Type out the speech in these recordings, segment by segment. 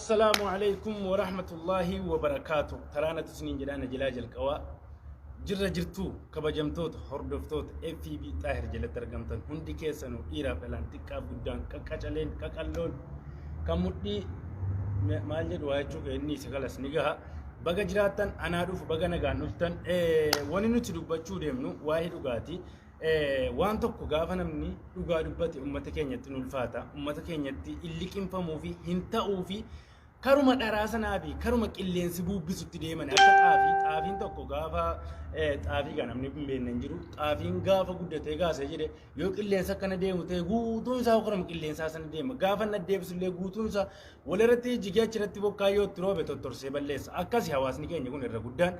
Assalaamu alaikum wa rahmatullahi wa barakaatu. Taraa natu isiniin jedhaa na jalaa jalqabaa. Jirra jirtuu kabajamtoota hordoftoota FB Xaahir jalatti argamtan hundi keessanuu dhiiraaf dhalaan xiqqaaf guddaan qaqqacaleen qaqalloon kan mudhii maal jedhu waa jechuu inni isa kalas ni gaha. Baga jiraattan anaa dhufu baga nagaan dhuftan. Wani nuti dubbachuu deemnu waa'ee dhugaatii. Waan tokko gaafa namni dhugaa dubbate uummata keenyatti hin ulfaata. Uummata keenyatti hin liqimfamuu fi hin ta'uu fi karuma dharaa sanaa fi karuma qilleensi buubbisutti deeman akka xaafii. Xaafiin tokko gaafa xaafii kan namni hin beekne hin jiru. Xaafiin gaafa guddatee gaasee jedhe yoo qilleensa akkana deemu ta'e guutuun isaa karuma qilleensaa sana deema. Gaafa inni adeemsu illee guutuun isaa walirratti jigee achirratti bokkaa yoo itti roobe tottorsee balleessa. Akkasi hawaasni keenya kun irra guddaan.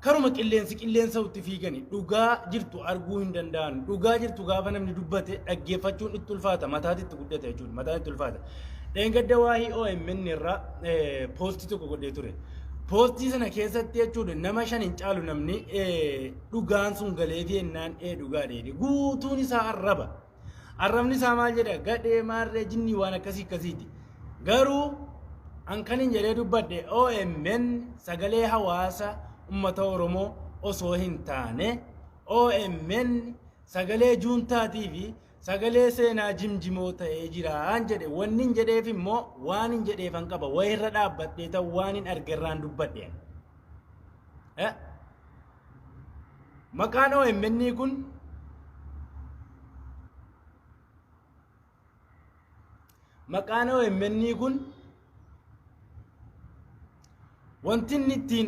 Karuma qilleensi qilleensa'utti fiigani dhugaa jirtu arguu hin danda'an. Dhugaa jirtu gaafa namni dubbate dhaggeeffachuun itti ulfaata. Mataatti itti guddata jechuudha. Mataan itti ulfaata. Dheengadda waa'ee OMN irraa poostii tokko godhee ture. Poostii sana keessatti jechuudha nama 5 hin caalu namni dhugaan sun galeefii ennaan ee dhugaa dheedhe. Guutuun isaa arraba. Arrabni isaa maal jedha? Gadhee maarree jinnii waan akkasii akkasiiti. Garuu an kan hin jedhee dubbadhe OMN sagalee hawaasa uummata Oromoo osoo hin taane OMN sagalee juuntaatii fi sagalee seenaa jimjimoo ta'ee jiraan jedhe. Wanni hin jedheef immoo waan hin jedheefan qaba. Wayirra dhaabbadhee ta'u waan hin argerraan dubbadhe. Maqaan OMN kun maqaan OMN kun wanti inni ittiin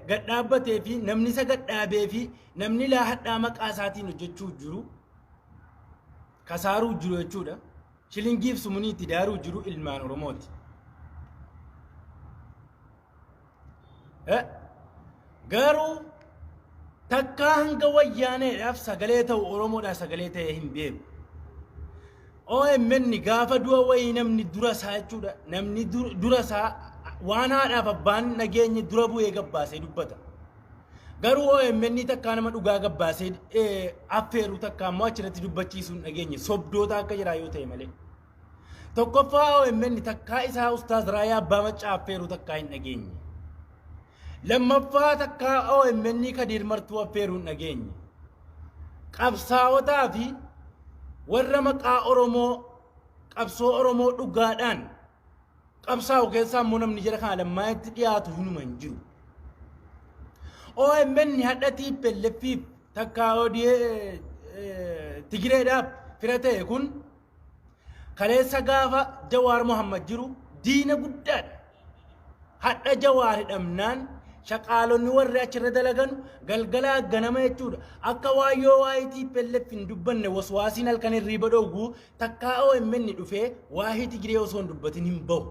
gad dhaabbatee fi namni isa gad dhaabee fi namni laa hadhaa maqaa isaatiin hojjechuu jiru kasaaruu jiru jechuudha. Shilingiif sumunii itti daaruu jiru ilmaan Oromooti. Garuu takkaa hanga wayyaaneedhaaf sagalee ta'u Oromoodhaaf sagalee ta'ee hin beeku. OMN gaafa du'a wayii namni dura isaa jechuudha. Namni dura isaa waan haadhaaf abbaan nageenye dura bu'ee gabbaasee dubbata. Garuu OMN takkaa nama dhugaa gabbaasee affeeru takkaa immoo achirratti dubbachiisuu hin dhageenye sobdoota akka jiraa yoo ta'e malee. Tokkoffaa OMN takkaa isaa Ustaaz Raayyaa Abbaa Maccaa affeeruu takkaa hin dhageenye. Lammaffaa takkaa OMN Kadiir Martuu affeeruu hin dhageenye. Qabsaa'otaa fi warra maqaa Oromoo qabsoo Oromoo dhugaadhaan qabsaa'u keessaa immoo namni jara kana lammaanitti dhiyaatu hinuma hin jiru. OMN hadha TPLFif takkaa ODA Tigireedhaaf fira ta'e kun Kaleessa gaafa Jawaar Mohammad jiru diina guddaadha. Hadha Jawaar hidhamnaan shaqaalonni warri achirra dalaganu galgalaa ganama jechuudha. Akka waayyoo waa'ee TPLF hin dubbanne waswaasiin halkan hirriiba dhowwu takkaa OMN dhufee waa'ee Tigiree osoo hin dubbatin hin bahu.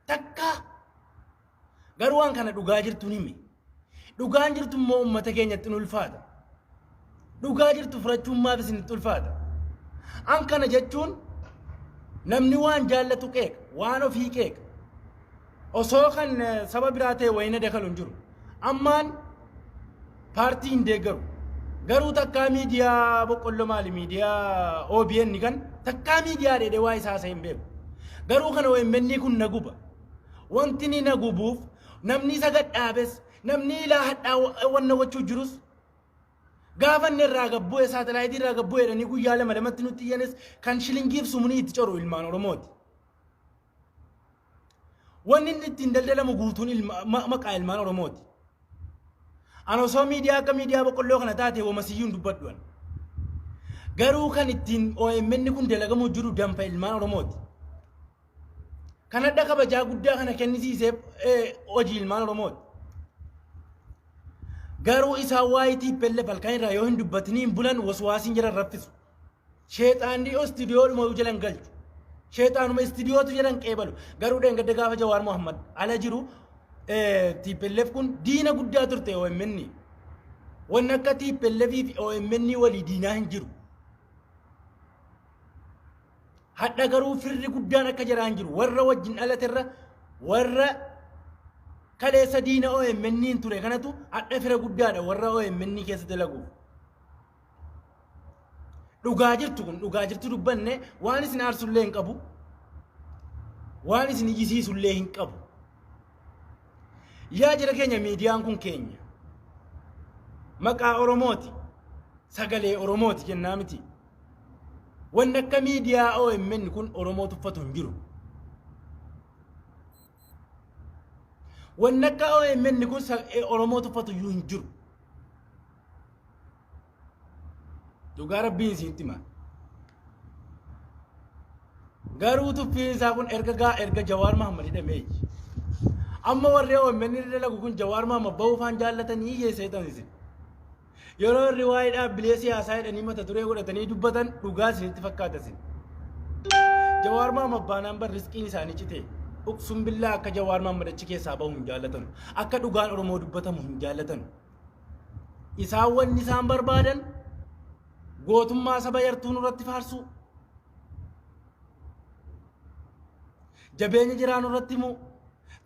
Takkaa. Garuu waan kana dhugaa jirtuun hime. Dhugaan jirtu immoo uummata keenyatti hin ulfaata. Dhugaa jirtu furachuun maaf isinitti ulfaata? An kana jechuun namni waan jaallatu qeeqa, waan ofii qeeqa. Osoo kan saba biraa ta'e wayina dakalu hin jiru. Ammaan paartii hin deeggaru. Garuu takkaa miidiyaa boqqolloo maali miidiyaa OBN kan takkaa miidiyaa dheedhee waa isaa haasa'ee hin beeku. Garuu kan OMN kun na guba. Wanti inni na gubuuf namni isa gad dhaabes namni ilaa hadhaa wanna gochuu jirus gaafa inni irraa gad bu'e saatalaayitii irraa gad bu'e jedhanii guyyaa lama lamatti nutti iyyanis kan shilingiif sumunii itti coru ilmaan Oromooti. Wanni inni ittiin daldalamu guutuun maqaa ilmaan Oromooti. An osoo miidiyaa akka miidiyaa boqqolloo kana taate wamasiyyuu hin dubbadhu an. Garuu kan ittiin OMN kun dalagamuu jiru danfa ilmaan Oromooti. Kan hadha kabajaa guddaa kana kennisiiseef hojii ilmaan Oromooti. Garuu isaan waa'ee TPLF halkan irraa yoo hin dubbatiniin bulan waswaasiin jala raffisu. Sheexaanni istiidiyoodhuma jala hin galchu. Sheexaanuma istiidiyootu jala hin qeebalu. Garuu dheengadda gaafa Jawaar Mohammad ala jiru TPLF kun diina guddaa turte OMN. Wanni akka TPLF fi OMN walii diinaa hin jiru. Hadha garuu firri guddaan akka jaraa hin jiru. Warra wajjin dhalaterra warra kaleessa diina OMN hin ture kanatu hadha fira guddaadha warra OMN keessa dalaguuf. Dhugaa jirtu kun dhugaa jirtu dubbanne waan isin aarsullee hin qabu. Waan isin iyyisiisu illee hin qabu. Yaa jara keenya miidiyaan kun keenya. Maqaa Oromooti. Sagalee Oromooti jennaa miti. Wanni akka miidiyaa OMN kun Oromoo tuffatu hin jiru. Wanni akka OMN kun Oromoo tuffatu iyyuu hin jiru. Dhugaa rabbiin isinitti hima. Garuu tuffiin isaa kun erga gaa erga Jawaar Mahammad hidhameeti. Amma warri OMN irra dalagu kun Jawaar Mahammad bahuu faan jaallatanii hiyyeesseetan isin. Yeroo warri waa'ee dhaabbilee siyaasaa jedhanii mata duree godhatanii dubbatan dhugaa isinitti fakkaata isin. Jawaar Mahammad baanaan bar riskiin isaanii cite. Uqsum billaa akka Jawaar Mahammad achi keessaa bahu hin jaallatan. Akka dhugaan Oromoo dubbatamu hin jaallatan. Isaan wanni isaan barbaadan gootummaa saba yartuu nurratti faarsuu. Jabeenya jiraa nurratti himuu.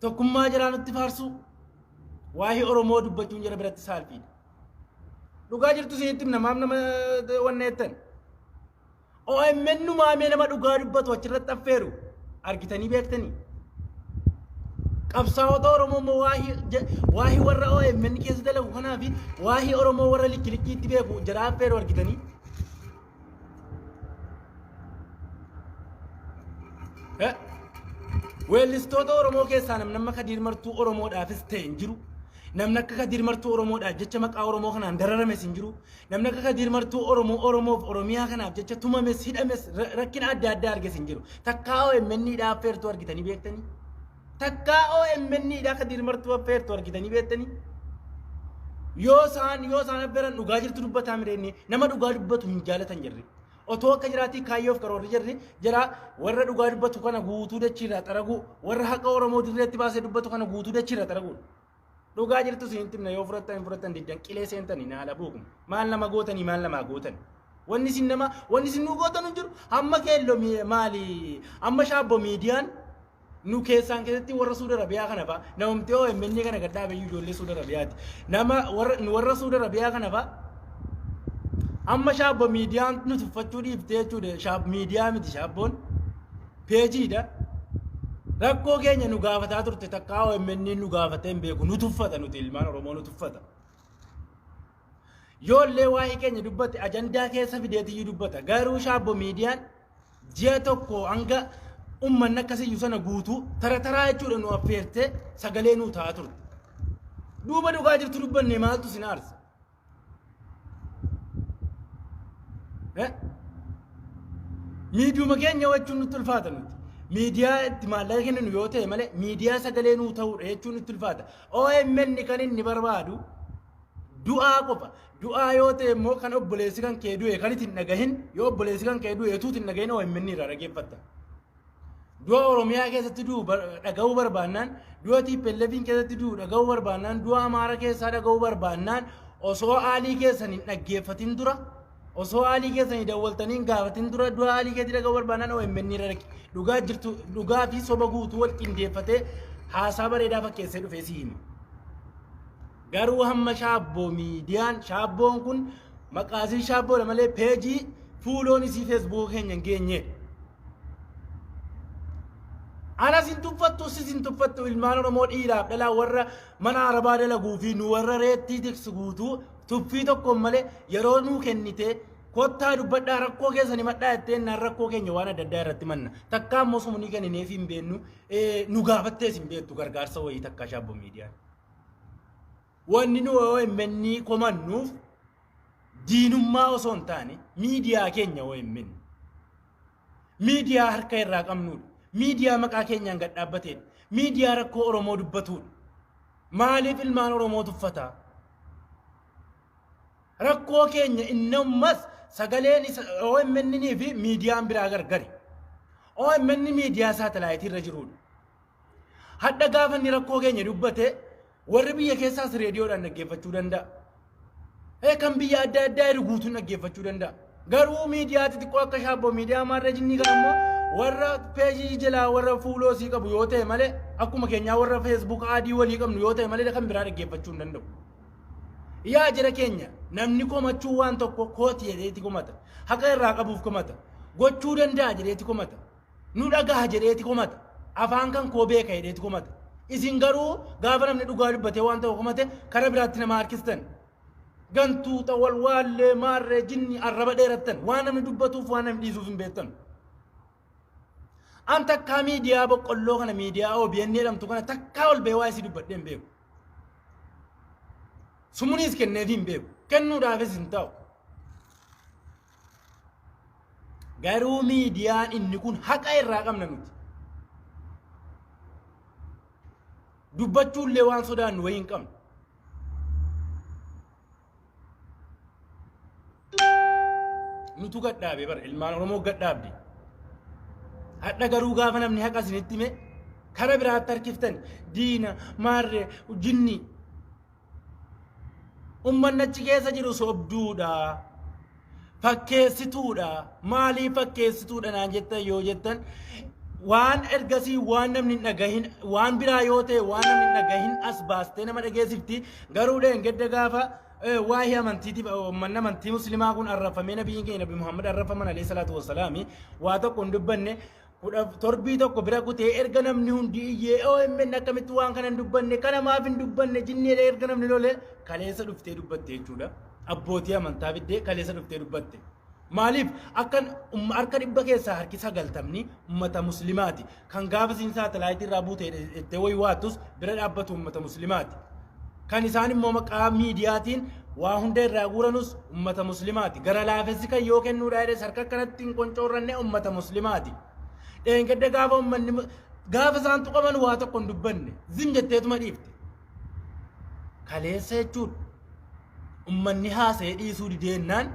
Tokkummaa jiraa nutti faarsuu. Waa'ee Oromoo dubbachuun jara biratti saalfiidha. Dhugaa jirtu isinitti himna maaf nama wanna jettan. OMN numaamee nama dhugaa dubbatu achirratti affeeru argitanii beektanii. Qabsaa'ota Oromoo immoo waahii warra OMN keessa dalagu kanaa fi waahii Oromoo warra likki likkiitti beeku jara affeeru argitanii. Weellistoota Oromoo keessaa namni amma Kadiir Martuu Oromoodhaafis ta'e hin jiru. Namni akka Kadiir Martuu Oromoodhaaf jecha maqaa Oromoo kanaan dararames hin jiru. Namni akka Kadiir Martuu Oromoo Oromoof Oromiyaa kanaaf jecha tumames hidhames rakkina adda addaa arges hin jiru. Takkaa OMN dhaa affeertuu argitanii beektanii? Takkaa OMN dhaa Kadiir Martuu affeertuu argitanii beektanii? Yoo isaan affeeran dhugaa jirtu dubbataa mireenni nama dhugaa dubbatu hin jaalatan jirri. Otoo akka jiraatii kaayyoof karoorri jirri jira warra dhugaa dubbatu kana guutuu dachiirraa xaraguu warra haqa Oromoo dirreetti baasee dubbatu kana guutuu dachiirraa xaraguudha. Dhugaa jirtu isin himna yoo fudhattan hin fudhattan diddan qilee seentanii naala buukum. Maal nama gootanii maal namaa gootan. Wanni isin nama wanni isin nu gootan hin jiru. Hamma keelloo maali amma shaabbo miidiyaan nu keessaan keessatti warra Suudi Arabiyaa kana fa'a namumti OMN kana gad dhaabe iyyuu ijoollee Suudi Arabiyaati. Nama warra nu warra Suudi Arabiyaa kana fa'a amma shaabbo miidiyaan nu tuffachuu dhiiftee jechuudha. Shaab miidiyaa miti shaabboon peejiidha. Rakkoo keenya nu gaafataa turte takkaa OMN nu gaafatee hin beeku nu tuffata nuti ilmaan Oromoo nu tuffata. Yoollee waa'ee keenya dubbate ajandaa keessa fideetiyyuu dubbata. Garuu shaabbo miidiyaan ji'a tokko hanga ummanni akkasiyyuu sana guutuu tara taraa jechuudha nu affeertee sagalee nuu ta'aa turte. Duuba dhugaa jirtu dubbanne maaltu sin aarsa? Eh? Miidiyuma keenya jechuun nutti ulfaata nuti. Miidiyaa itti maallaqa kenninu yoo ta'e malee miidiyaa sagalee nuu ta'uudha jechuun nutti ulfaata. OMN kan inni barbaadu du'aa qofa. Du'aa yoo ta'e immoo kan obboleessi kan kee du'e kan itti hin dhagahin yoo obboleessi kan kee du'e utuu itti hin dhagahin OMN irraa dhageeffatta. Du'a Oromiyaa keessatti du'u dhaga'uu barbaannaan, du'a TPLF'n keessatti du'u dhaga'uu barbaannaan, du'a Amaara keessaa dhaga'uu barbaannaan osoo aalii keessan hin dhaggeeffatin dura, osoo aalii keessan hin dawwaltanii hin gaafatin dura du'a aalii keetii dhaga'uu barbaannaan OMN irra dhaqi. Dhugaa jirtu dhugaa fi soba guutuu wal qindeeffatee haasaa bareedaa fakkeessee dhufee si hima. Garuu hamma shaabboo miidiyaan shaabboon kun maqaasii shaabboodha malee peejii fuuloon isii feesbuuka keenya hin geenyedha. Anas hin tuffattu sis hin tuffattu ilmaan Oromoo dhiiraaf dhalaa warra mana arabaa dalaguu fi nu warra reettii tiksu guutuu tuffii tokkoon malee yeroo nuu kennite kottaa dubbadhaa rakkoo keessan himadhaa jettee naan rakkoo keenya waan adda addaa irratti manna. Takkaa immoo sumunii kennineef hin beennu nu gaafattees hin beektu gargaarsa wayii takkaa shaabbo miidiyaan. Wanni nu OMN komannuuf diinummaa osoo hin taane miidiyaa keenya OMN. Miidiyaa harka irraa qabnudha. Miidiyaa maqaa keenyaan gad dhaabbatedha. Miidiyaa rakkoo Oromoo dubbatudha. Maaliif ilmaan Oromoo tuffataa? Rakkoo keenya inni ammas sagaleen isa OMN fi miidiyaan biraa gargari. OMN miidiyaa saatalaayitii irra jirudha. Hadha gaafa inni rakkoo keenya dubbate warri biyya keessaas reediyoodhaan dhaggeeffachuu danda'a. Kan biyya adda addaa jiru guutuun dhaggeeffachuu danda'a. Garuu miidiyaa xixiqqoo akka shaabboo miidiyaa maarree jinnii kana immoo warra peejii jalaa warra fuuloo sii qabu yoo ta'e malee akkuma keenyaa warra feesbuuk adii walii qabnu yoo ta'e malee kan biraa dhaggeeffachuu hin danda'u. Yaa jara keenya namni komachuu waan tokko kooti jedheeti komata. Haqa irraa qabuuf komata. Gochuu danda'a jedheeti komata. Nu dhagaha jedheeti komata. Afaan kan koo beeka jedheeti komata. Isin garuu gaafa namni dhugaa dubbatee waan ta'u komate kara biraatti nama harkistan. Gantuu xawalwaallee maarree jinni arraba dheerattan waan namni dubbatuuf waan namni dhiisuuf hin beektan. An takkaa miidiyaa boqqolloo kana miidiyaa OBN jedhamtu kana takkaa ol ba'ee waa isii dubbadhee hin beeku. Sumunis kenneefii hin beeku. Kennuudhaafis hin ta'u. Garuu miidiyaan inni kun haqa irraa qabna nuti. Dubbachuullee waan sodaannu wayii hin qabnu. Nutu gadhaabe bara ilmaan Oromoo gadhaabde. Hadha garuu gaafa namni haqa isinitti hime kara biraatti harkiftan diina maarree jinni. Ummanni achi keessa jiru sobduudha. Fakkeessituudha. Maaliif fakkeessituudha naan jettan yoo jettan waan ergasii waan namni hin dhagahin waan biraa yoo ta'e waan namni hin dhagahin as baastee nama dhageessifti. Garuu dheengadda gaafa waa'ee amantiitiif uummanni amantii muslimaa kun arrafamee nabiyyiin keenya nabi Muhammad arrafaman alayhi salaatu wassalaami waa tokko hin dubbanne kudha torbii tokko bira kutee erga namni hundi iyyee OMN akkamitti waan kana hin dubbanne kana maaf hin dubbanne jinneedha erga namni lole kaleessa dhuftee dubbatte jechuudha. Abbootii amantaa fiddee kaleessa dhuftee dubbatte. Maaliif akka harka dhibba keessaa harki sagaltamni ummata muslimaati. Kan gaafa isiin saatalaayitii irraa buute jettee wayi waattus bira dhaabbatu ummata muslimaati. Kan isaan immoo maqaa miidiyaatiin waa hunda irraa guuranus ummata muslimaati. Gara laafessi kan yoo kennuudha jedhes harka akkanatti hin qoncoorranne ummata muslimaati. Dheengadda gaafa ummanni gaafa isaan tuqaman waa tokko hin dubbanne zim jetteetuma dhiifte. Kaleessa jechuudha. Ummanni haasa'ee dhiisuu dideennaan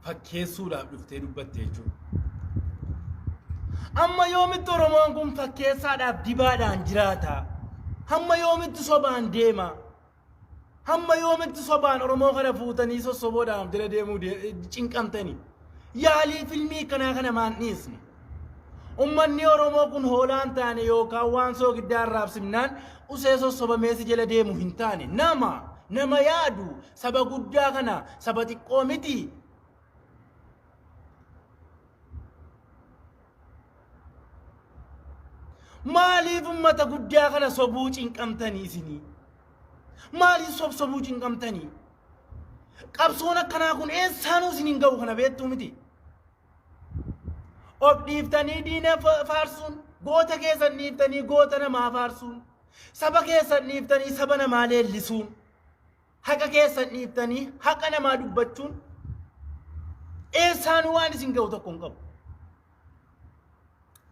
fakkeessuudhaaf dhuftee dubbatte jechuudha. Amma yoomitti Oromoon kun fakkeessaadhaaf dibaadhaan jiraata? Hamma yoomitti sobaan deema? Hamma yoomitti sobaan Oromoo kana fuutanii sossoboodhaan jala deemuu cinqamtanii? Yaalii filmii kanaa kana maan dhiisne? Ummanni Oromoo kun hoolaan taane yookaan waan soogiddaa arraabsimnaan usee sossobamee si jala deemu hin taane. Nama nama yaadu saba guddaa kana saba xiqqoo miti. Maaliif ummata guddaa kana sobuu cinqamtanii isinii? Maaliif sobsobuu cinqamtanii? Qabsoon akkanaa kun eessaanuu isin hin ga'u kana beektuu miti. Of dhiiftanii diina faarsuun, goota keessan dhiiftanii goota namaa faarsuun, saba keessan dhiiftanii saba namaa leellisuun, haqa keessan dhiiftanii haqa namaa dubbachuun eessaanuu waan isin ga'u tokko hin qabu.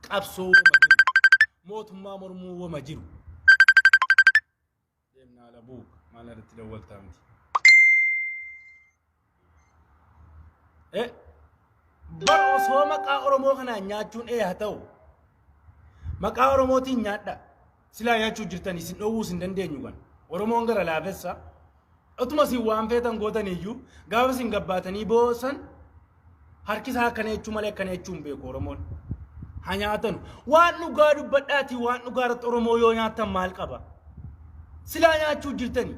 Qabsoo wama jiru, mootummaa mormuu wama jiru. Deemnaa ala buuka maal irratti dawwaltaa miti. Eh, bar osoo maqaa Oromoo kanaan nyaachuun ee haa ta'u. Maqaa Oromootiin nyaadha. Silaa nyaachuu jirtan isin dhowwuus hin dandeenyu kan. Oromoon gara laafessa. Otuma isin waan feetan gootan iyyuu gaafa isin gabbaatanii boosan harki isaa akkana jechuu malee akkana jechuu hin beeku Oromoon. Haa nyaatanu. Waan dhugaa dubbadhaatii waan dhugaa irratti Oromoo yoo nyaattan maal qaba? Silaa nyaachuu jirtani.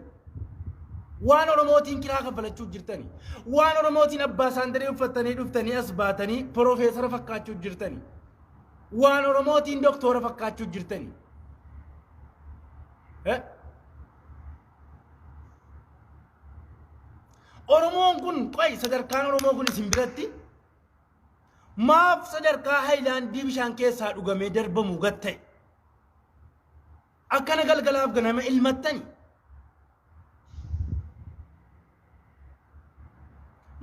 Waan Oromootiin kiraa kaffalachuu jirtani. Waan Oromootiin abbaa saandaree uffattanii dhuftanii as baatanii porofeesara fakkaachuu jirtani. Waan Oromootiin doktoora fakkaachuu jirtani. Eh? Oromoon kun qoy sadarkaan Oromoo kun isin biratti maaf sadarkaa hayilaandii bishaan keessaa dhugamee darbamu gad ta'e? Akkana galgalaaf ganama ilmattani.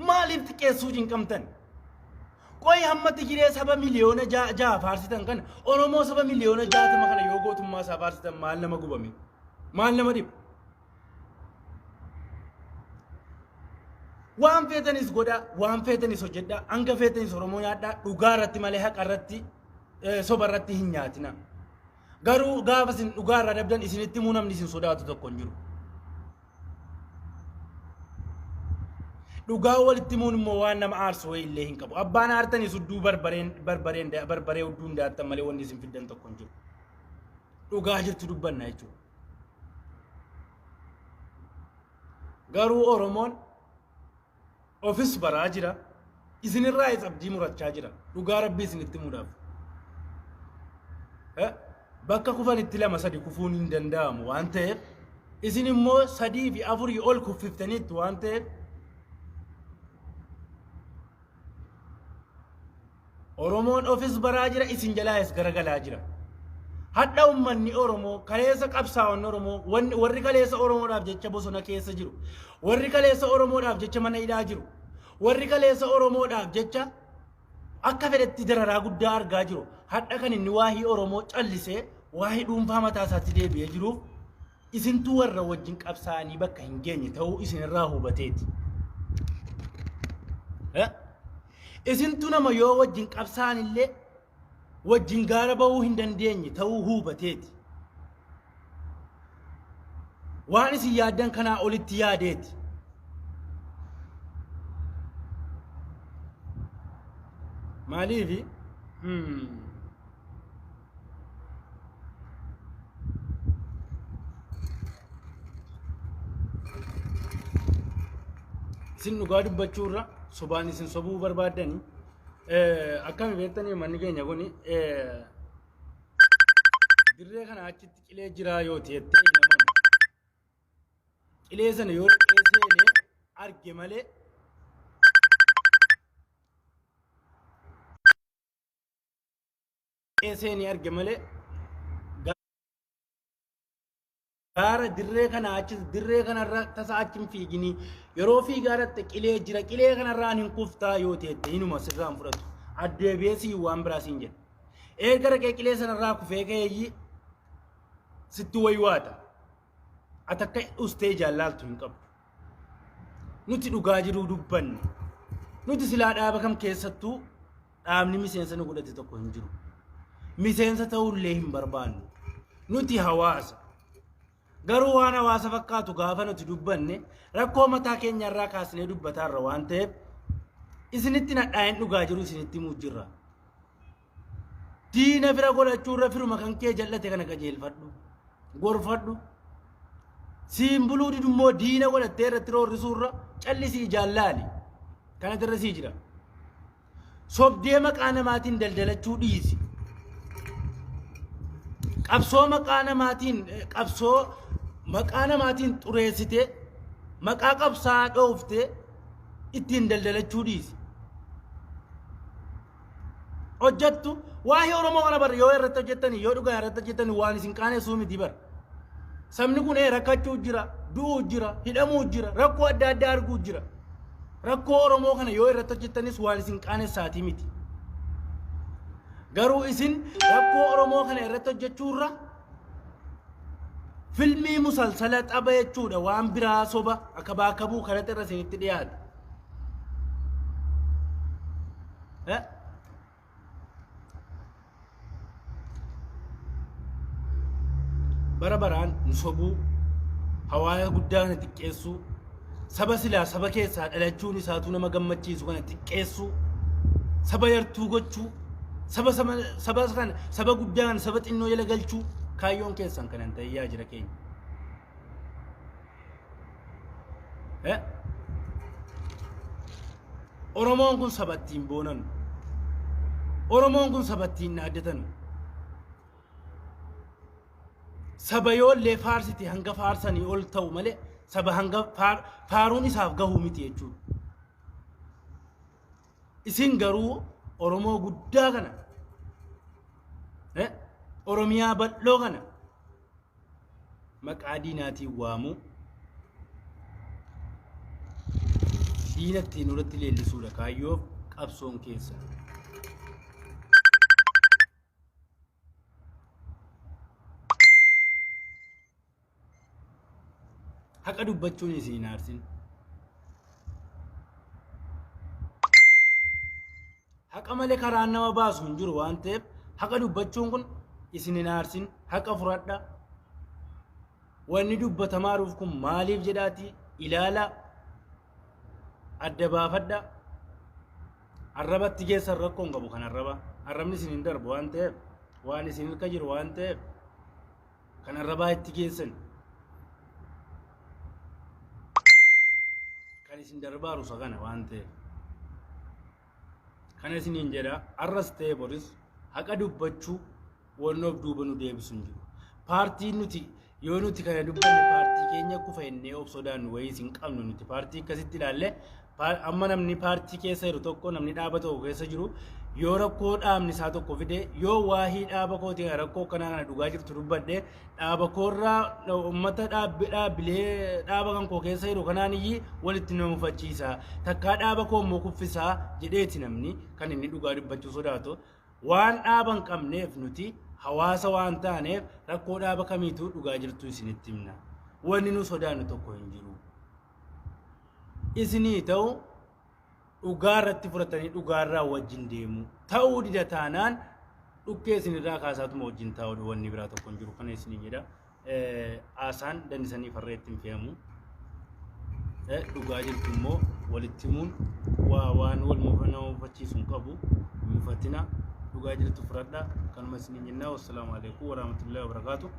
Maaliif xiqqeessuu cinqamtan? Qoy hamma Tigiree saba miliyoona ja'a faarsitan kana Oromoo saba miliyoona 60 kana yoo gootummaa isaa faarsitan maal nama gubame? Maal nama dhiba? Waan feetanis godhaa, waan feetanis hojjedhaa, hanga feetanis Oromoo nyaadhaa, dhugaa irratti malee haqa irratti soba irratti hin nyaatina. Garuu gaafa isin dhugaa irraa dabdan isinitti himuu namni isin sodaatu tokko hin jiru. Dhugaa walitti himuun immoo waan nama aarsu wayii illee hin qabu. Abbaan aartanis hudduu barbareen barbareen barbaree hudduu hin daattan malee wanni isin fiddan tokko hin jiru. Dhugaa jirtu dubbanna jechuudha. Garuu Oromoon Ofis baraa jira. Isinirraayis abdii murachaa jira. Dhugaa rabbii isinitti himuudhaaf. Bakka kufanitti lama sadi kufuun hin danda'amu waan ta'eef isin immoo sadii fi afurii ol kuffiftaniittu waan ta'eef Oromoon ofis baraa jira isin jalaayis garagalaa jira. Hadha ummanni Oromoo kaleessa qabsaa'onni Oromoo warri kaleessa Oromoodhaaf jecha bosona keessa jiru warri kaleessa Oromoodhaaf jecha mana hidhaa jiru warri kaleessa Oromoodhaaf jecha akka fedhetti dararaa guddaa argaa jiru hadha kan inni waahii Oromoo callisee waahii dhuunfaa mataa isaatti deebi'ee jiruuf isintuu warra wajjin qabsaa'anii bakka hin geenye ta'uu isinirraa hubateeti. Isintu nama yoo wajjin qabsaa'an illee wajjin gaara ba'uu hin dandeenye ta'uu hubateeti. Waan isin yaaddan kanaa olitti yaadeeti. Maaliifi? Isin dhugaa dubbachuu irra sobaan isin sobuu barbaaddanii akkami beektanii manni keenya kun dirree kana achitti qilee jiraa yoo ta'e hin amanu. Qilee sana yoo dhaqee seenee arge malee seenee arge malee gaara dirree kana achi dirree kanarra tasa achi hin fiiginii yeroo fiigaa dhatte qilee jira qilee kanarraan hin kuftaa yoo teette hinuma sirraan fudhatu addeebi'ee siin waan biraa siin jedha erga dhaqee qilee sanarraa kufee ka'eeyyi sitti waywaata ati akka ustee jaallaaltu hin qabdu nuti dhugaa jiruu dubbanne nuti silaa dhaaba kam keessattuu Dhaabni miseensa nu godhate tokko hin jiru. Miseensa ta'ullee hin barbaannu. Nuti hawaasa. Garuu waan hawaasa fakkaatu gaafa nuti dubbanne rakkoo mataa keenyarraa kaasnee dubbataarra waan ta'eef isinitti nadhaa'een dhugaa jiru isinitti himuu jirra. Diina fira godhachuurra firuma kan kee jal'ate kana qajeelfadhu. Gorfadhu. Siin buluu didummoo diina godhattee irratti roorrisuurra callisii jaallaali. Kanatu irra sii jira. Sobdee maqaa namaatiin daldalachuu dhiisi. Qabsoo maqaa namaatiin qabsoo maqaa namaatiin xureessitee maqaa qabsaa dhooftee ittiin daldalachuu dhiisi. Hojjettu waa'ee Oromoo kana bar yoo irratti hojjettanii yoo dhugaa irratti hojjettanii waan isin qaanessuu miti bar. Sabni kun rakkachuu jira, du'uu jira, hidhamuu jira, rakkoo adda addaa arguu jira. Rakkoo Oromoo kana yoo irratti hojjettanis waan isin qaanessaatii miti. Garuu isin rakkoo Oromoo kana irratti hojjechuurra filmii musalsala xaba jechuudha waan biraa soba akka baakabuu kanatti irra isinitti dhiyaata. Eh? Bara baraan nu sobuu, hawaasa guddaa kana xiqqeessuu, saba silaa saba keessaa dhalachuun isaatuu nama gammachiisu kana xiqqeessuu, saba yartuu gochuu, saba saba saba kana saba guddaa kana saba xinnoo jala galchuu kaayyoon keessan kana hin ta'in yaa jira keenya. Eh? Oromoon kun saba ittiin boonanu. Oromoon kun saba ittiin dhaaddatanu. Saba yoollee faarsite hanga faarsanii ol ta'u malee saba hanga faaruun isaaf gahuu miti jechuudha. Isin garuu Oromoo guddaa kana Oromiyaa bal'oo kana maqaa diinaatiin waamuu diina ittiin nurratti leellisuudha kaayyoof qabsoon keessa. Haqa dubbachuun isin hin aarsin. Haqa malee karaan nama baasu hin jiru waan ta'eef haqa dubbachuun kun isin hin aarsin haqa furadha. Wanni dubbatamaaruuf kun maaliif jedhaatii ilaala adda baafadha. Arrabatti geessan rakkoo hin qabu kan arraba. Arrabni isin hin darbu waan ta'eef waan isin harka jiru waan ta'eef kan arrabaa itti geessan. Kan Kan isin darbaaru isa kana waan ta'eef. Kana isiniin jedha, arras ta'e boris haqa dubbachuu wanni of duuba nu deebisu hin jiru. Paartiin nuti yoo nuti kana dubbanne paartii keenya kufa jennee of sodaannu wayiis hin qabnu. Nuti paartii akkasitti ilaalle, amma namni paartii keessa jiru tokko, namni dhaaba tokko keessa jiru, yoo rakkoo dhaabni isaa tokko fide, yoo waahii dhaaba kootii rakkoo akkanaa kana dhugaa jirtu dubbadhe, dhaaba koorraa uummata dhaabbilee dhaaba kan koo keessa jiru kanaan iyyii walitti nama mufachiisa, takkaa dhaaba koo immoo kuffisaa jedheeti namni kan inni dhugaa dubbachuu sodaatu. Waan dhaaba hin qabneef, nuti hawaasa waan taaneef, rakkoo dhaaba kamiituu dhugaa jirtu isinitti himna. Wanni nu sodaannu tokko hin jiru. Isinii ta'u dhugaa irratti fudhatanii dhugaarraa wajjin deemu. Ta'uu dida taanaan dhukkee isinirraa kaasaatuma wajjin taa'udha, wanni biraa tokko hin jiru, kana isiniin jedha. Haasaan dandisanii farreetti hin fe'amu. Dhugaa jirtu immoo walitti himuun waan wal nama mufachiisu hin qabu. Hin mufatina, dhugaa jirtu fudhadha. Kanuma isiniin jennaa. Wassalaamu alaikum warahmatullahi wabarakaatu.